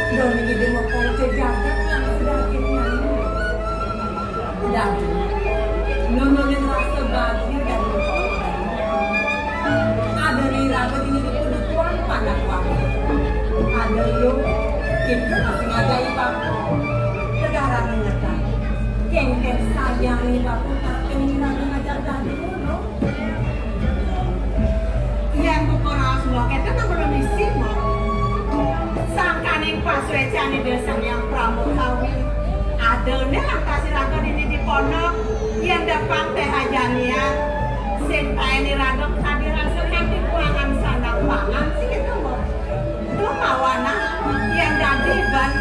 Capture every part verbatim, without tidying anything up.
Doni di mokong jagat lan sedaging nyanyi. Dadi, nunun rasa bahagia dari mokong. Ada ni raga dini di kebutuhan pandak waktu. Ada lo, kita masih ngajai bako. Kedaran ngetan. Kengken sayang ni bako tak kena raga ngajak dadi lo. Yan buka raos mok, kéto nang belum isi mok. Sangkaning pasuécan Ida Sang Hyang Pramokawi. Adané lantas iraga dini di pondok, yén dapang téh ajanian. Sing paéné iraga kadi rasa kanti kuangan sandang pangan sing kéto mok. Duh mawana, yén dadi ban.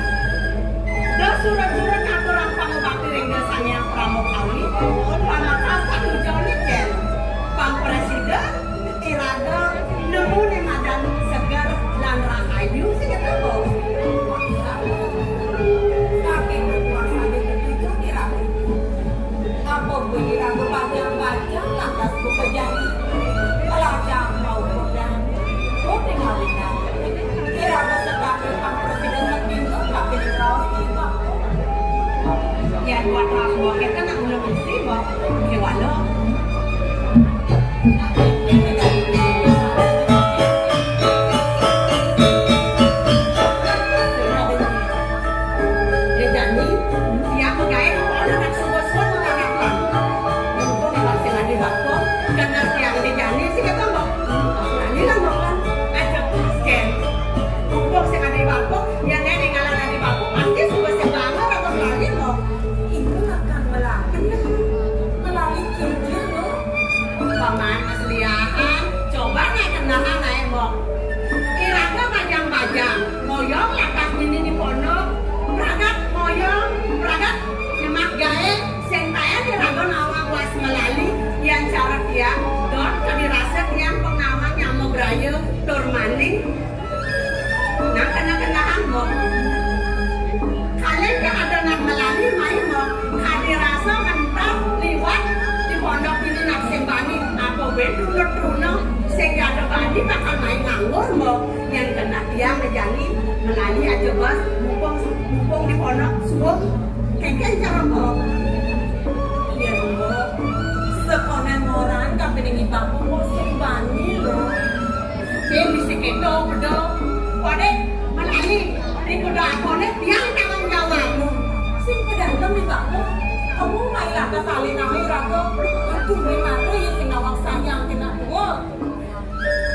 Duh surut-surut ngaturang pangubakti ring Ida Sang Hyang Pramokawi. Pamakasan ujané kén. Pang prasida, iraga nemu né madan seger lan rahayu sing kéto. Saking berkuasa di ketujuh iraga. Apa bunyi raga panjang-panjang lantas buka jani. Pelajang mau pegang. Kuping awinan. Iraga sedang pang prasida saking kaping raos tiba. Yan kuat raos bokét kan nak guna besi, Mbok. Kéwala. Dé jani, tiang magaé kepala nak suba-suba menganakan. Mumpung masih ada bapa, kena tiang dé jani sing kéto, Mbok. Lali lah, Mbok, kan. Aja pas, kén. Mumpung sing ada bapa, yang néné ngalan ada bapa, pasti suba sing bangun, apa lali, Mbok. Ibu akan melali. Melali kerja, Mbok. Paman masliahan, coba naik kendaraan, naik, Mbok. Iraga bajang-bajang. Moyong lakas dini di pondok, pragat moyong, pragat nyemak gaé, sing taén iraga nawang was melali, yan cara tiang, don kadi rasa tiang pang nawang nyama braya, tur maning. Nang kena-kenaan, Mbok. Kalian ké ada nak melali, mai, Mbok. Kadi rasa mentar liwat di pondok dini nak sing bani, apa bé truna-truna, sing ada bani bakal mai nganggur, Mbok. Yan kena tiang ngejani melali aja bas, mumpung, mumpung di pondok subuh. Kéngkén cara, Mbok. Iya, Mbok. Sekonen moran kapining ibak, Mbok, sing bani lo. Dé bisi kéto, bedo. Wadé melali, di kuda akoné tiang tanggung jawab. Sing kedantem ibak, Mbok. Kamu mai laka salin nami raga. Aduh, ni mata ya sing nawang sayang kena tua.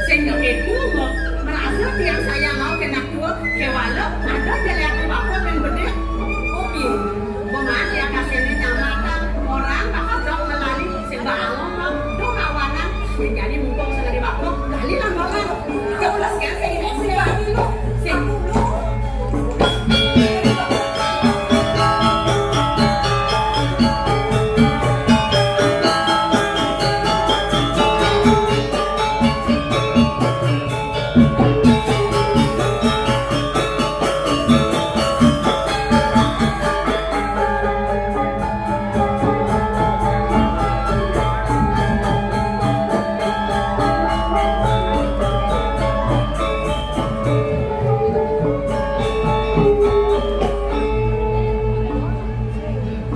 Sing kéto, Mbok, merasa tiang sayang mau kena tua, kéwala ada jeleak bapa yang bedé. Oke, Mbok, maan ya kasih ini nyamatan orang bakal dok melali sing bangun, Mbok, dok kawanan. Sing jadi mumpung sing ada bapa, lali lah, Mbok, kan. Ya udah, sekarang sing ini sing lali lo. Sing dulu.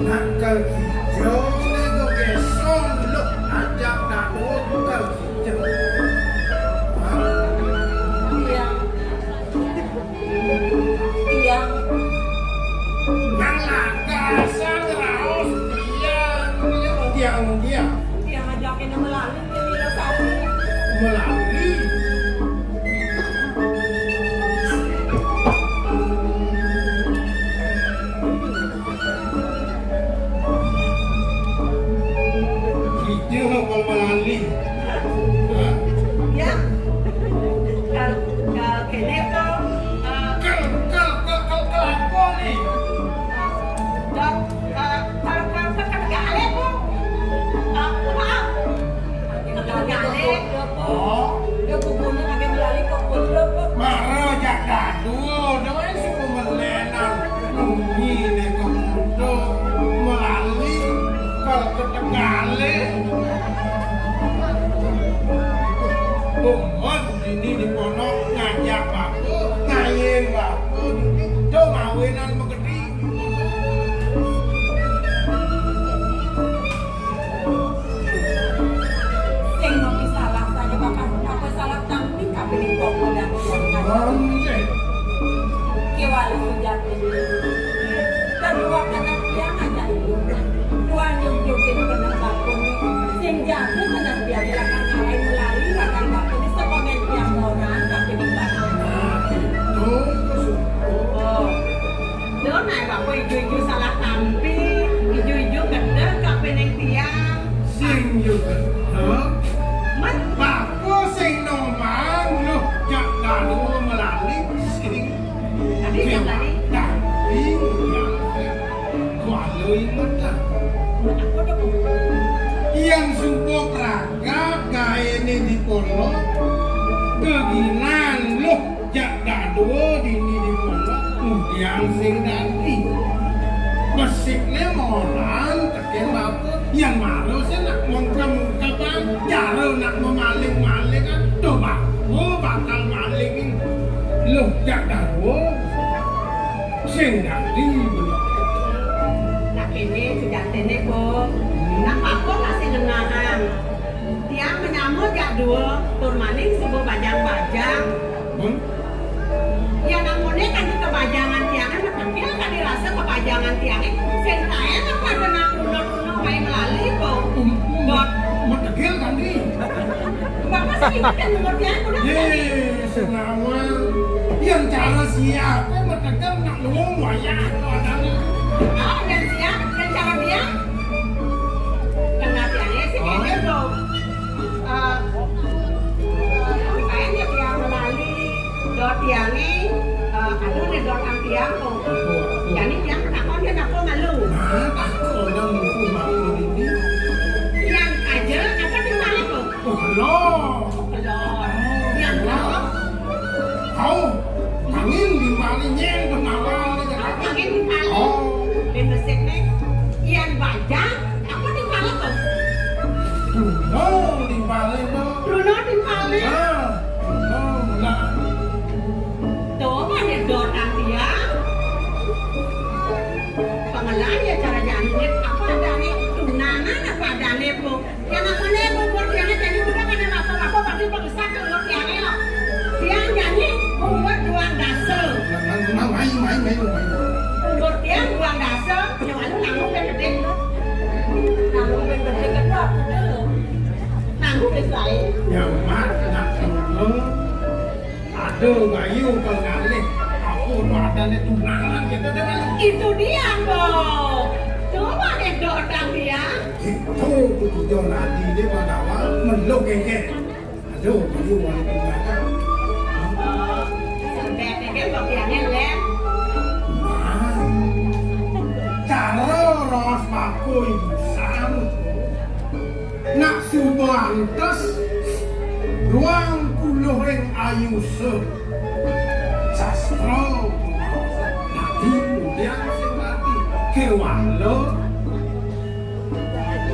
Nak kal kijau nego gesong lo ajak dadua kal kijau. Hah? Iya. Iya. Nang lakasan raos tiang, tiang, tiang. Tiang ajakin melali, tiang satu. Melali. Kita kalau melali. Hah? Ya. Kal, kal, kéné to, eh, kal, kal, kal, kal, kal apa nih? Dok, eh, kal, kal, kal, kal, kal apa? Eh, maaf. Kal, kal, kal. Oh. Dia kukunin agak melali kok, kok. Mara jak dadua, dah, eh, suruh melenan. Ini kok, melali, kal ketegalé. Bungut ini di pondok ngajak bapa, ngayin bapa. Kawinan magedi. Sing no pisalah saja, Bapak. Apa salah tampi kapining pokok dan kiwali sujati. Kedua anak tiang aja itu. Dua nyujukin kena bakun. Sing jaga kena tiang, jangan ngalahin melali rakan bakun. Sekomen tiang orang kapining bakun. Nah, itu. Oh. Duh, nae bapa ijo-ijo salah tampi, ijo-ijo gedeg kapining tiang. Sing ijo gedeg? Met. Bapa sing noman, luh, jak dadua melali, sing. Tadi jak melali? Tapi, kuala inget dah. Apa dah, Bu? Yang suba pragat gaene di pondok, geginan, luh. Jak dadua dini di pondok, ngudiang sing dadi. Besikne moran teken bapa, yen mara sing nak mengkep-mengkepan, cara nak memaling-malingan, to bapa bakal malingin. Luh, jak dadua sing dadi bener. Nah, kene sujatine, Bu. Nak bapa masih genahang. Tiang menyama jak dua, tur maning suba bajang-bajang. Hmm? Ya, namune kanti kebajangan tiange, metegil kadi rasa kebajangan tiange. Sing taen apa kena tuna-tuna wae melali, kok. Um, um, metegil kanti. Bapak sing inget kan umur tiange, udah. Ye, sing awal. Yang cara siap, eh, metegil nak luwung wayah, tuh adanya. Oh, yang siap, yang cara dia. Kena tiange sih kene, Bu. Eh, eh, kae tiang melali, dot tiange, eh, aduh, ne dot ang tiang, Bu. Jani tiang takon yen apa malu. Nah, takon yen mumpung malu ini. Tiang aja, apa timpale, Bu? Oh, lho. Lor. Yang lor. Au, angin timpale nyen kenawan aja. Angin timpale. Oh. Di mesik nih. Yang bajang, apa timpale tuh? Bruno timpale, Bang. Bruno timpale. Ah, Bruno, nah. Tuh, mana dotan dia? Pengelah ya cara jangkit. Apa adanya? Tunangan apa adanya, Bu? Yang namanya bubur tiangnya jadi udah kada apa-apa, pasti bagusan bubur tiangnya loh. Tiang jadi bubur duang dasa. Nah, nah, nah, main, main, main, main. Bubur tiang duang dasa, yang lalu nanggung ben gede. Nanggung ben gede kan aku dulu. Nanggung ben lain. Ya, Mak, nak dulu. Aduh, bayu kalau ngalih. Aku tuh adanya tunangan gitu deh, Bang. Itu dia, Bang. Coba deh, dotan dia. Itu tujuan hati dia pada awal meluk kengkeng. Aduh, bayu wali tunangan. Oh, sampai kengkeng bagiannya, Len. Nah, cara ros bakul ibu sam. Nak suba antes, ruang puluh ring ayusa. Sastra dadi udian sing mati. Kewala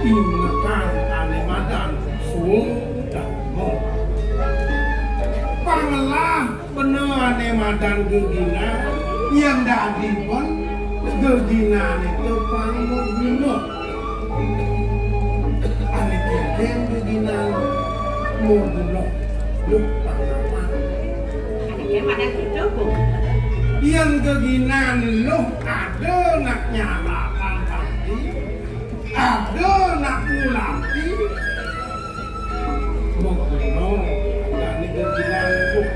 ingetan ane madan suwa dharma. Pangelah Benehane madan geginan, yen dadi pun geginane to pang maguna. Ane keken geginan maguna. Luh, pangaman. Ane keken madan gitu, Bu. Yen geginan luh ada nak nyalakan pati, ada nak ngulati. Mengkono, jane geginan luh.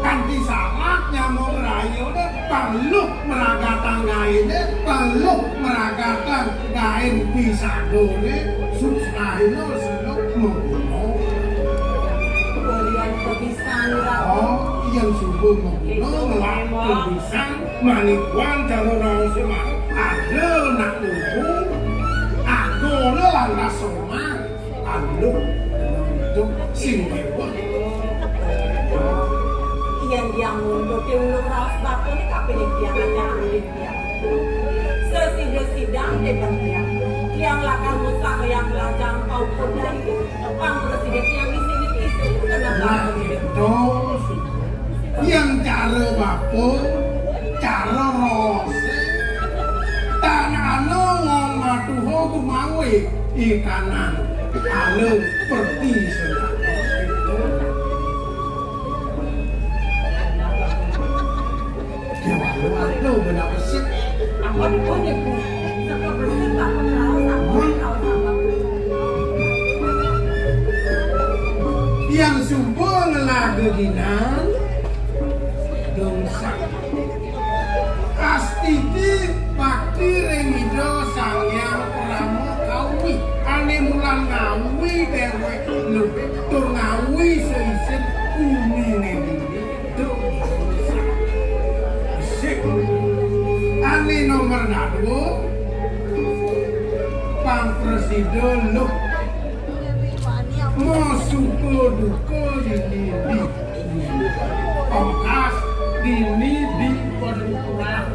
Kanti salah nyama merayu ne, pang luh meragatang gaene, pang luh meragatang gaen pisadone, susahina seluh mengkono. Kulian kepisan, Ratu. Oh, yen subuh mengkono, ngelak kepisan. Manikuan cara raos mah, ada nak lugu, aku ora lantas somah, aluh, hidup sing kewah. Yen yang nuntut ulung raos batu ni kapining tiang aja ambil tiang. Sesida sidang depan tiang. Tiang lakar musang yang belajang pau kodai. Pang presida tiang di sini, di sini, kenapa? Nah, itu, yang Cara bapa, cara rasa, tan ana wong matuha gumawe ikanan ala perti senjata. Dewa Luar lo benda besik. Ampun, pun, Ibu. Saka besik tak kenal sama, kenal sama. Yang suba ngelah geginan, dongsak. Astiti bakti ring Ida Sang Hyang Parama Kawi. Ane mulang ngawi dewek luh, tur ngawi seisin umine dini, dongsak. Sik. Ane nomor dadua, pang prasida luh. Mo suka duka dini di Pamungkas dini di Padukuhan.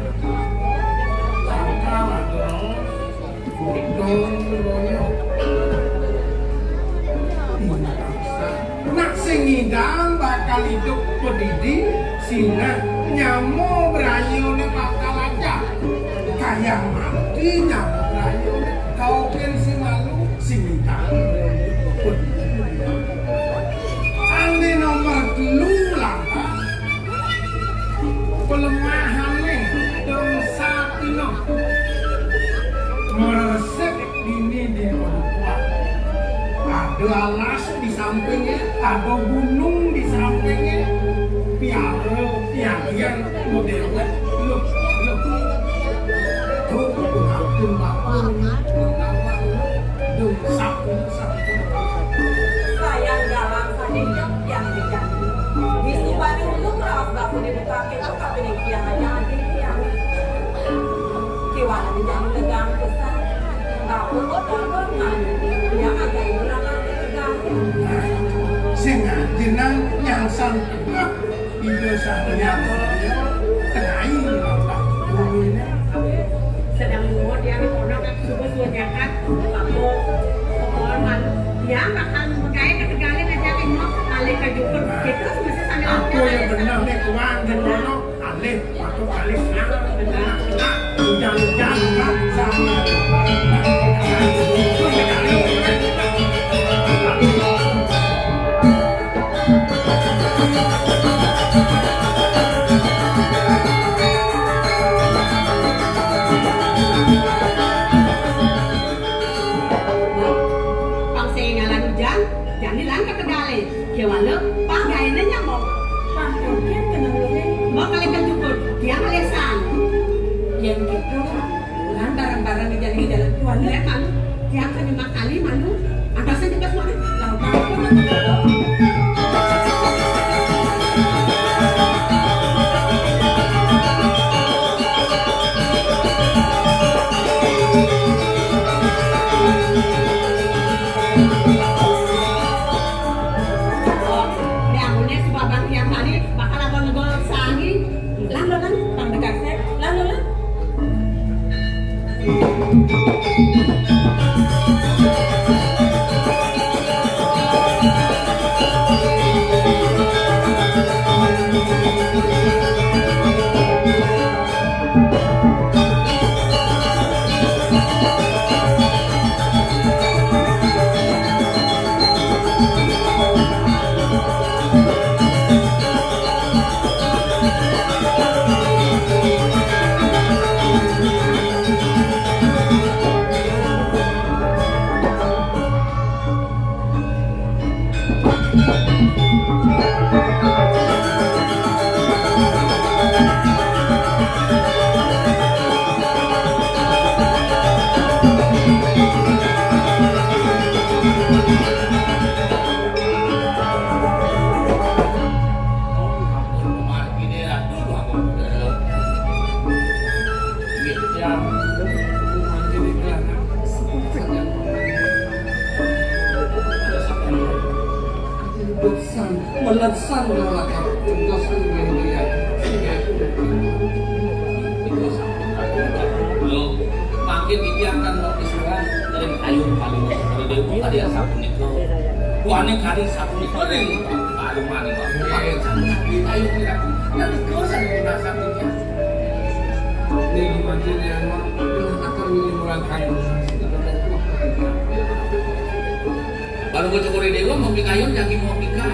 Sangkal adros gotong royong. Nak sing ngidang bakal idup padidi, sinah nyama brayane bakal ajah. Kayang mati nyama brayane, kaukin si malu, sing ngidang. Ane nomor telu lantas, pelemahane dongsa pina. Meresik dini di Padukuhan. Ada alas di sampingnya, ada gunung di sampingnya. Piara, piagian, model, loh, loh. Tuh, ampun, Bapak. Dongsa, dongsa. Sayang galang saja yang diganti. Wisu bani ulung raos baku dibuka kita, tapi yang kian aja nanti yang kiwan aja jangan tegang besar. Baku kok tegang, yang aja ibu akan tegang. Sing jenang yang sang Ida Sang Hyang Surya kenai lampah bumine. Sedang muat yang kono kan subuh subuh nyakat apa pokoknya man dia bakal mengkaya ketegalin aja kan mau balik ke jukut gitu mesti sambil apa yang benar nih kuang di kono alih waktu alih nah nah nah udah udah udah sama Pang sing ngalan ujan, jani lan ka Tegalé. Kéwala, pang gaéné nyambok. Pang koncén kena luwih. Mbok kalih kejukut, tiang alisan. Yén kéto, lan bareng-bareng di jalan-jalan tuan lé kan. Tiang kena makali manu, antasé jekas mari. Lawan Yamuné si Babang Hyang tadi bakal abang negor sangi. Lan, lan, lan, pang dekat sih. Lan, lan, lan. Melesan lalakar, tunggasan ngendrian, sehingga aku berpikir. Lo, mangkin iki akan mau diserang, dari kayu paling, dari dewa tadi asap nikro. Wani kali sapunika ring pareman, Pak. Pakai sami-sami kayu kira. Nalika sané pinasang nika. Ning mangkin yang akan menimbulkan kayu. Baluga Cokor I Déwa mapikayun jagi mapikan.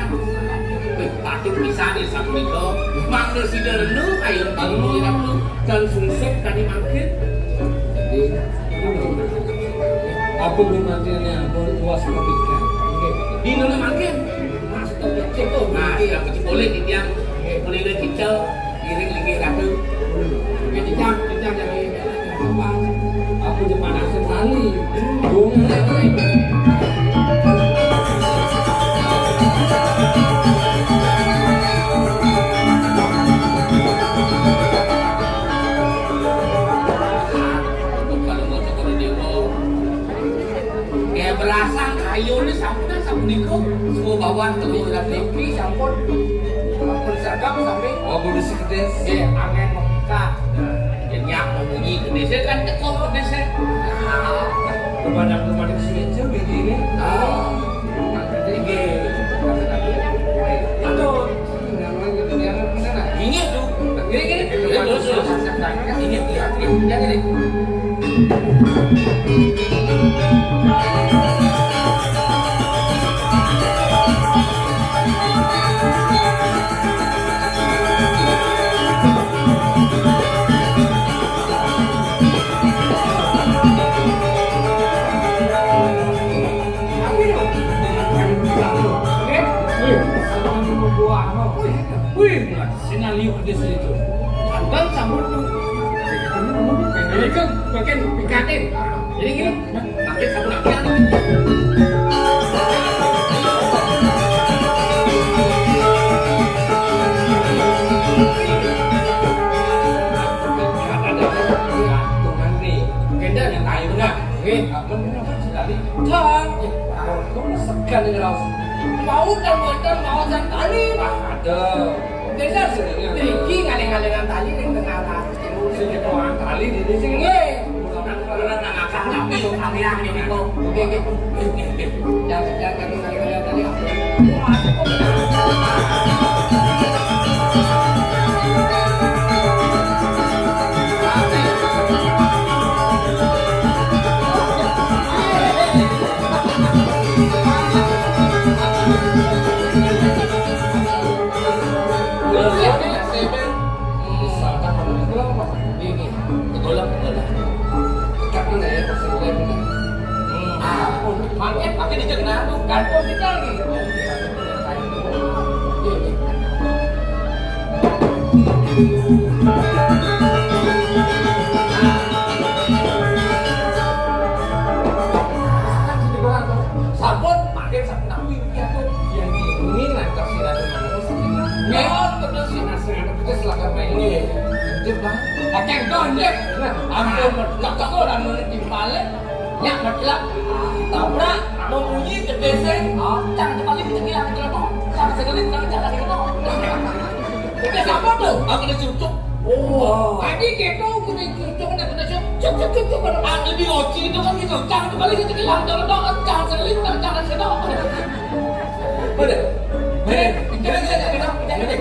Wih, patut pisan ya sapunika. Mangda sida rena kayun baluga Ratu. Tan sungsut kadi mangkin. Jadi, apa mangkin yang ampun luas kepikiran. Dina mangkin. Mas, kecil tuh. Nah, ya, kecil boleh, titiang. Boleh, kita. Ngiring linggih ratu. Nggih, titiang, titiang jagi apa? Aku jepanasin tali. Dong. Kalau mau Cokor I Déwa, ya, berasang kayuné sampun, sapunika, semua bawaan telu ratu niki sampun, sampun sergap sampai. Oh, kudu si kedis. Nggih, angin mekak. Nah, ya, nyak munyi kedisé kan teko kedisé. Nah, kepada-kepada si Ejo ini. Ah, nggih. Aduh. Inggih, Tu. Nggih, nggih. Nggih, terus, terus. Inggih, inggih. Inggih, inggih. Wih, sinaliuk di situ. Abang sambut tuh. Ini kan makin pikatin. Jadi gini, makin satu lagi. Ada, ada, ada. Tuh, nanti. Kendal yang tahu dah. Nggih, ampun, ampun, sekali. Kan, ya, ampun, segan ini raos. Mau dan boten mau dan kali. Ah, ada. Bener, sebenarnya. Iki ngaling-ngalingan tali ning tengah laut. Sing ketuaan tali di sini. Nggih. Tapi yo kalian ini kok. Nggih, nggih. Jangan, jangan, jangan, jangan, jangan. Ini, ini. Betul lah, betul lah. Dekat mana ya, pas saya lihat ini. Hmm. Ampun, makin, makin dijak nanu, gantung kita lagi. Sampun, makin sampun aku ini aku yang ini ngantar si Ratu Manis. Nggih, betul sih, nah, sing ada betul silakan main. Nggih. Lanjut, Bang. Akeh kok, nggih. Nah, ampun, tak tak ora muni timpale. Nyak matlab tabrak, mau munyi kedese, cang tepali kita ngilang kita kok, cang segelit, cang jalan kita kok. Udah siapa tuh? Aku udah cucuk. Oh. Tadi kita udah cucuk, udah kena cuk, cuk, cuk, cuk, cuk, cuk. Ah, lebih oci itu kan gitu. Cang tepali kita ngilang kita kok, cang segelit, cang jalan kita kok. Bener. Bener. Bener, bener, bener, bener.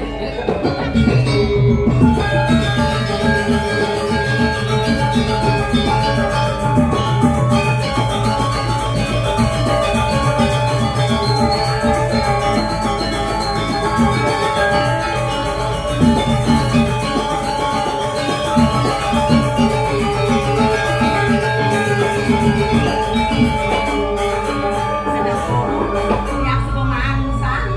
Sedang yang suka mansang,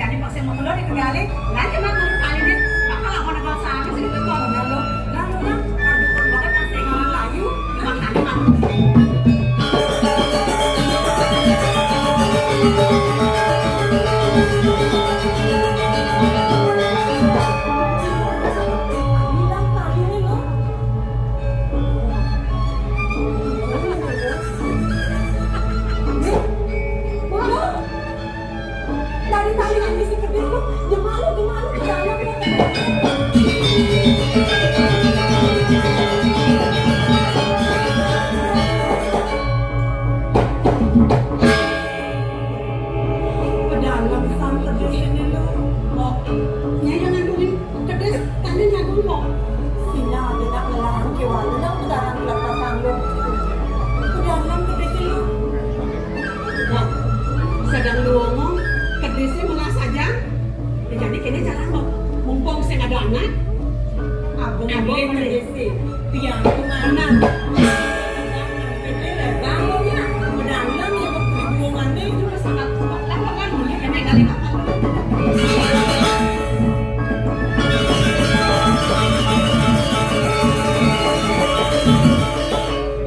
jadi paksa mau telur ditinggalin, nanti mah turun kali deh, bakal aku ada kalau sakit sih itu kalau lalu, lalu lah, kalau dukun banget pasti ngalah layu, makanya mah. Bilang tadi nih lo. Tiang kumanan. Gedé lebar lo ya. Pedalem ya, buangane juga sangat kuat. Lah, kan boleh kena kali makan.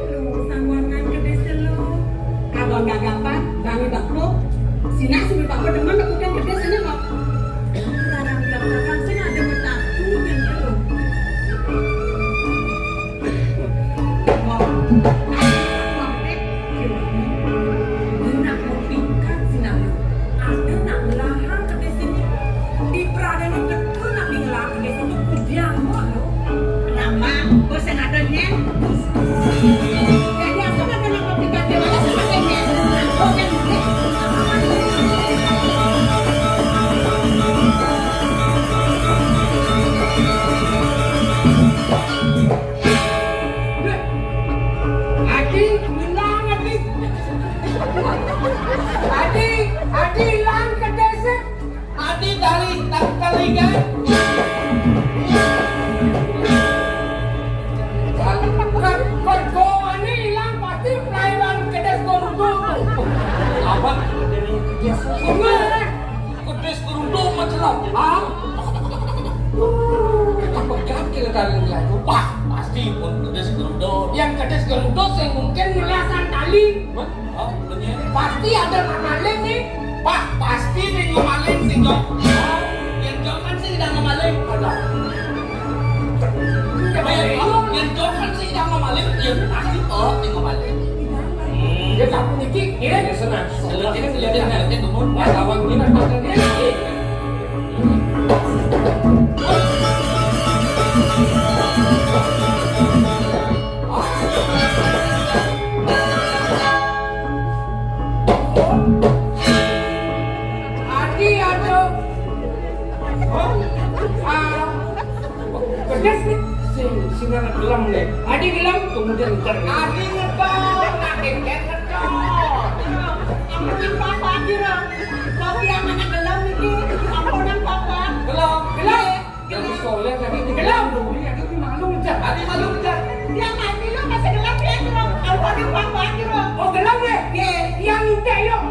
Lu, sangguan nang gedé selo. Abang gagapan, Bang Ibakmu. Sinah si Ibakmu demen, bukan gedé sini, Bang. Larang bilang larang, sing ada metaku yang elo. Wah, ayo, mampir, gimana? Nak mau tingkat, Sinah. Ada nak ngelahang ke sini. Di pradana betul nak ngelahang ke sini. Kudiang, mau lo. Lama, bos yang ada, Nyen. Jadi, aku nak kena kopi kaki, mana sih makanya? Aku kan, Adi, ilang, Adi. Adi, Adi, ilang ke desa. Adi dari Tangkalingan. Kan, kan, kau ini ilang pasti pelayanan ke desa Gorudo. Apa? Dari desa Gorudo. Kedis gerundung mah jelas. Ah? Apa gak kira dari nilai itu? Wah, pasti pun kedis gerundung. Yang kedis gerundung sing mungkin melasan tali. Hah? Oh, bener. Pasti ada nak maling nih. Wah, pasti nih ngomaling sih, Jok. Oh, yang Jok kan sih udah ngomaling. Ada. Yang Jok kan sih udah ngomaling, ya pasti oh, nih ngomaling. Hmm. Dia tak puniki, ya. Ya, senang. Selutin, selutin, selutin, dumun. Wah, lawan kita, kita, dia. Adi, aduh. Oh, ah. Pedes nih. Sing, sing anak gelem nih. Adi gelem, kemudian ntar. Adi ngedon, adi ngedon. Yang penting papa aja, Ron. Kopi yang mana gelem iki? Apa nang papa? Gelem. Gelem. Gelem. Gelem. Gelem. Adi malu, Jar. Adi malu, Jar. Yang mati lo masih gelem ya, Ron. Apa nang papa aja, Ron? Oh, gelem ya? Iya. Yang entek, yuk.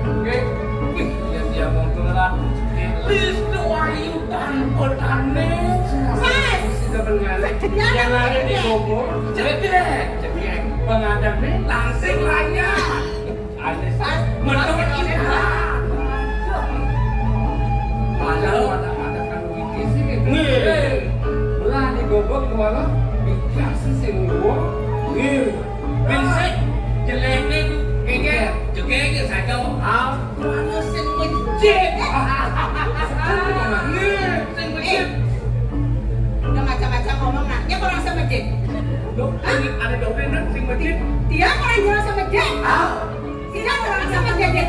Oke. Wih, ya dia mau telat. At least do ayu tanpa tane. Mas. Sudah benar. Ya, yang ada di Bogor. Cekrek, cekrek. Pengadaan nih langsing raya. Ada. Menurut kita. Padahal ada, ada kan duit isi gitu. Nih. Lah di Bogor gimana? Dikasih sih gua. Nih. Pinsik, jelek nih, geger, geger saja. Apa sing becik? Nih, sing becik. Udah macam-macam ngomong, nah. Dia kurang semejik. Loh, ini ada dompet kan, sing becik. Dia kurang jelas semejik. Ah. Tidak kurang semejik.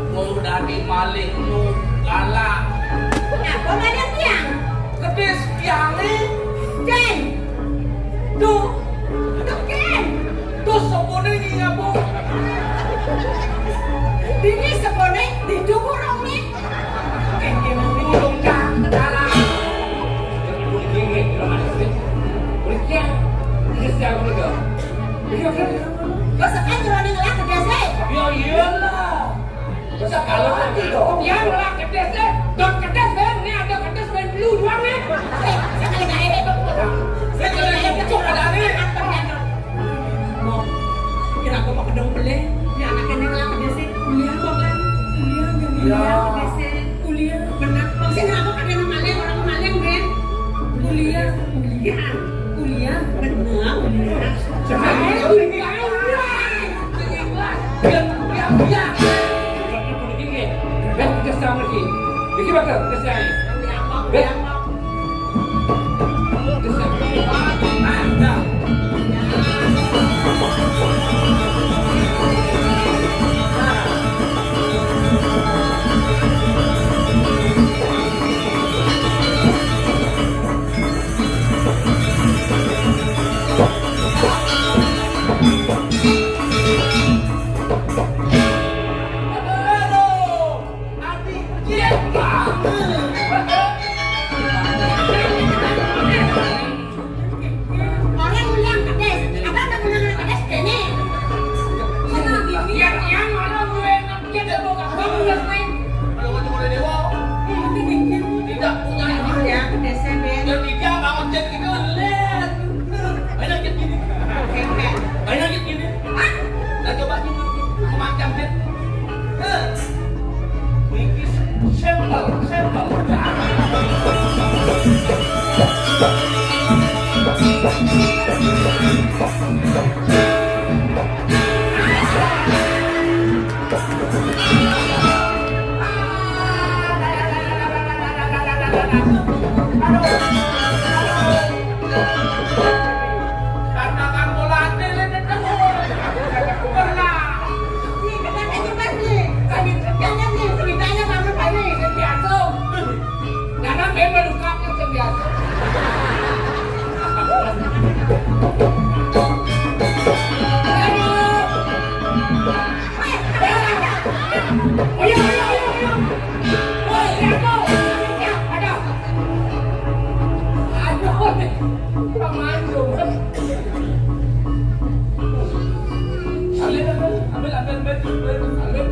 Mau dadi maling nu galak. Apa badan tiang? Kedis tiange. Jen. Duh. Duh, Jen. Duh, sepone ni apa? Dini sepone di dukur ni. Jen, Jen, Jen. Urung cang, galak. Ibu ini, lo mana sih? Udah kian. Kedis tiang udah. Iya, kan? Kok sekarang jero ning lah gedhe sih? Ya iyalah. Masa kalau gitu dong? Ya lah gedhe sih. Don gedhe ben, ini ada gedhe ben lu doang nih. Eh, sekali kali deh. Sekali kali deh. Cuk, ada nih. Ya, anak ini lah kerja sih. Kuliah kok, kan? Kuliah, ya, kuliah. Kerja sih. Kuliah. Bener. Maksudnya apa, kerja sama maling, orang maling, Ben? Kuliah. Kuliah. Kuliah. Bener, kuliah. Jangan. Kuliah. Kuliah. Kuliah. Kuliah. Kuliah. Kuliah. Kuliah. Kuliah. Kuliah. Kuliah. Kuliah. Orang ulang pedes, abang udah ulang pedes, kene. Yang, yang mana gue enak, dia udah mau kabur, udah main. Kalau mau mulai dewa, tidak punya. Ya, pedes, Ben. Yang tiga bangun cek itu, lihat. Banyak cek gini. Banyak cek gini. Hah? Nah, coba gini. Kemacam cek. Hah? Iki sampel, sampel. Karena kamu latih, latih terus. Pernah. Nih, katanya coba nih. Tadi, jangan nih, ceritanya sama tadi. Biasa. Jangan main melukaknya, biasa. Aduh. Ayo, ayo, ayo, ayo. Woi, aduh. Aduh. Aduh, kurang maju. Ambil, ambil, ambil, ambil, ambil, ambil.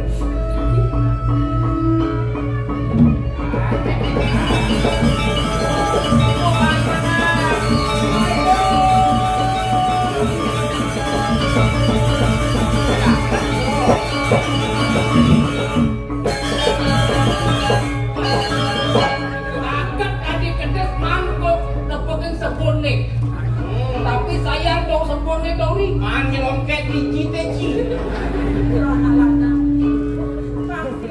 Akat adi kedes mangkok nepekin sebone. Tapi sayang dong sebone dong nih. Mane longket di cite ci.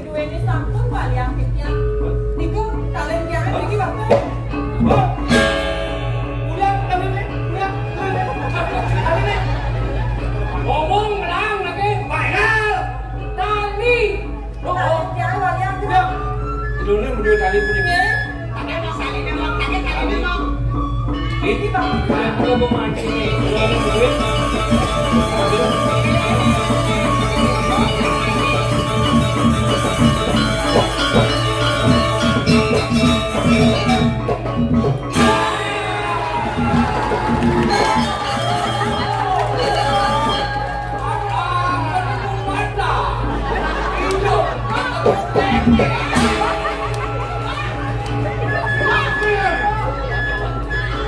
Duweni sampun wali angkitnya. Niku kalian kiai niki waktu. Udah, udah, udah, udah, udah. Ngomong menang lagi. Final. Tali. Oh, oh. Kalian kiai wali angkit. Udah. Judulnya udah tali punya. Tadi mau saling ngomong, tadi saling ngomong. Ini Bang. Nah, kalau mau mancing nih, kalau ada duit.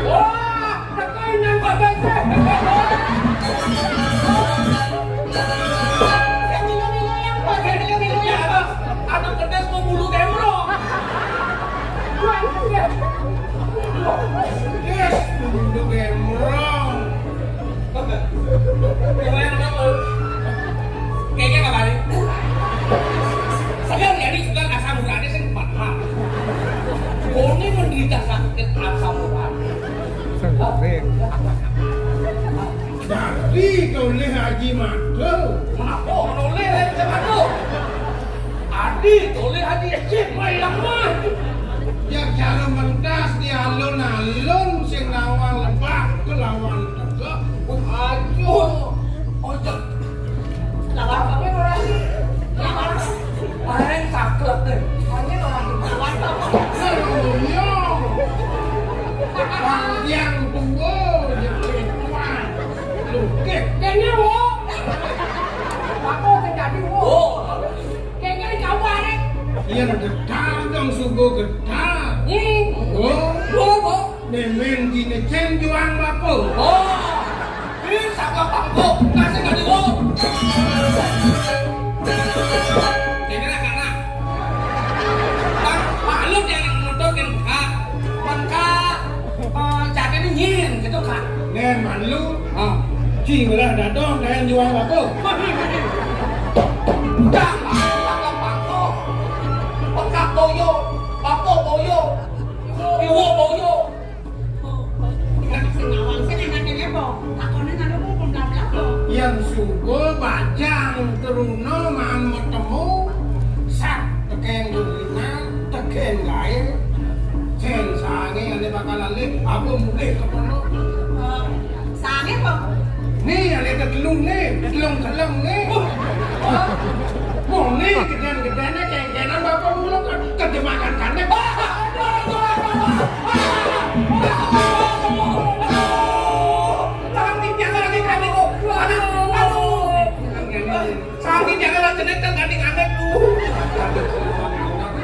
Wah, tekan yang bagai. Yang milu-milu yang bos, yang milu-milu yang bos. Anak kedes mau bulu gembrong. Yes, bulu gembrong. Lumayan apa? Kayaknya kabarin. Segar ya, ini juga asam uratnya sing patah. Kone menderita sakit asam urat. Jadi toleh Haji Mado. Apa toleh Haji Mado? Adi toleh Haji Ecin, mai lemah. Ya cara mentas di alun-alun sing lawan lebak ke lawan tegak. Aduh, ojo. Lawan apa ora? Lawan. Paling saklek deh. Paling ora lawan apa? Serunya. Bang Tiang Tua, jadi tuan. Lukit. Kene wo. Aku sing dadi wo. Oh, kene jauh arek. Iya, getar dong, subuh getar. Hmm. Oh. Wo, wo. Nemen kine cen juang bako. Oh. Ini saklek pangko, kasih kali wo. Sing lah dadong kayan juang bapa. Udah, udah, udah, bapa. Pekak boyo, bapa boyo. Iwo boyo. Sing nawang, sing anaknya apa? Lakonnya nggak ada pun belak-belak kok. Yang suka bajang teruna maan bertemu, sat teken gulina, teken gae. Sen sange ane bakal alih, apa mulih ke pondok? Sange apa? Ni ane ke telung ni, telung-telung ni. Wong ni geden-gedene kengkenan bapak mulung kan kejemakan kandek. Tangan tipian lagi kandek kok. Aduh, aduh. Sakit jangan lah jenek kan ganti nganet lu.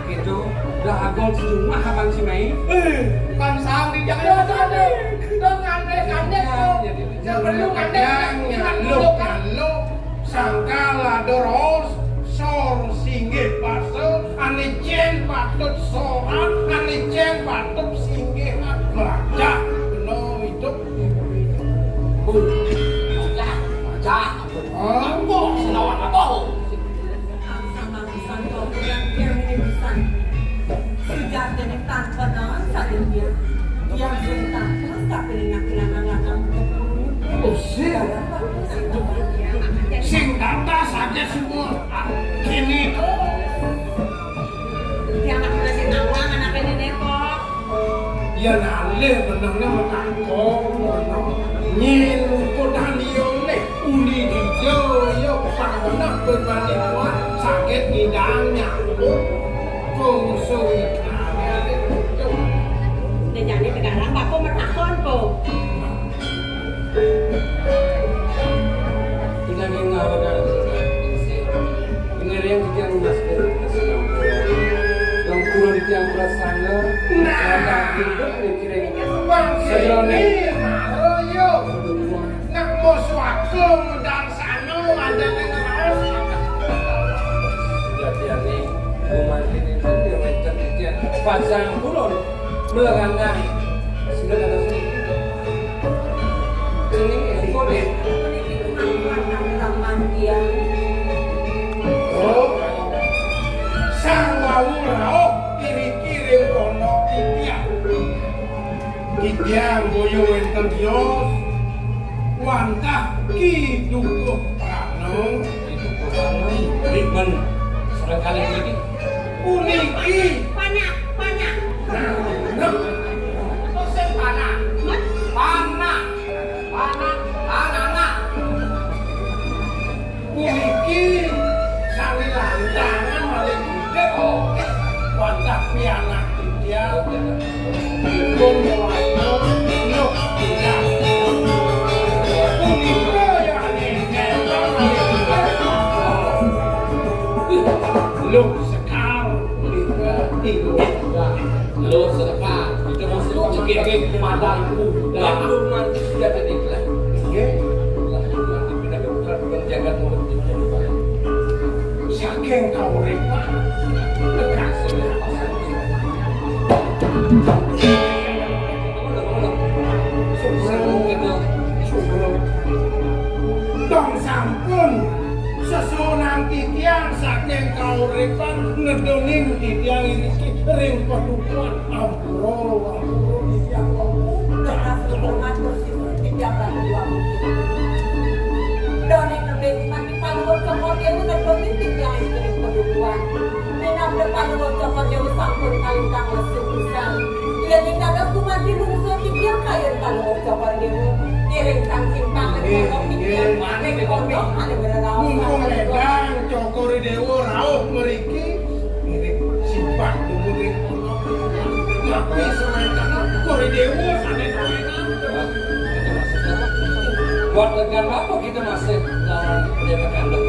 Gitu. Udah agol sejumlah abang si Mei. Eh, kan sakit jangan lah jenek. Dong nganet nganet lu. Jangan perlu nganet. Yang nyaluk nyaluk sangkal ada ros sor singgih basa ane jen patut soran ane jen patut singgih melajah kena hidup. Melajah, melajah. Apa? Selawan apa? Angsa-angsa kau bilang dia ini bukan. Sejatinya tanpa nahan saja dia. Dia belum tanpa tapi nak kehilangan akan. Usir. Sing tata saja semua. Kini. Dia anak udah sing nawang anak ini nih kok. Yen alih benehne metangkong, beneh. Nyen kodan iya leh uli dija ya pang beneh berbanding kuat sakit ngidang nyambung. Kongso ikane alih untung. Nek jane tegarang bapa metakon, Po. Tinggal yang ngawakan. Tinggal yang tiang mas. Dong kulo di tiang prasangga. Nah. Kata hidup nih kira. Bang, sajane. Ayo. Nak mau suaka ngedang sana ada ning raos. Jadiane rumah ini kan dia macam dia pasang kulon. Melarang. Sudah ada sini. Ini boleh. Oh, sang wau rauh kiri-kiri ana titiang. Titiang boyo wenten tios, wantah Ki Dukuh Prana. Ki Dukuh Prana, ribet. Serangkali ini. Puniki. Panak, panak. Nah, nah. Sing panak. Panak. Panak. Panak. Puniki sami lantangan malih budek. Wantah pianak titiang. Pun melayang nuk titiang. Punika yang nentang malih budek. Luk sekar punika inggih. Lur sedekah, kita masih pakai pakai madang. Dah rumah kita jadi lah. Nggih. Lah rumah kita kan jaga mulut kita. Saking kauripan. Lekas. Tong sampun sesuunan titiang saking kauripan ngedonin titiang iriki ring padukuhan. Ampura, ampura, titiang. Teras hubungan bersifat titiang lan dua mungkin. Doning lebih mati paluhur kemur dewa ngedonin titiang iriki ring padukuhan. Minab depan ulun Cokor Dewa sampun kalintang lesu pisan. Yen ing dados gumanti lungsur titiang kayun paluhur Cokor Dewa. Ngiring kang simpang nggih, nggih. Pondok ane bereraos. Mumpung ledang Cokor Dewa rauh mriki, ngiring simpang dumun ring pondok. Ngapi semeton Cokor Dewa sane kawenang. Buat legan apa kita masih lawan Dewa Kandung?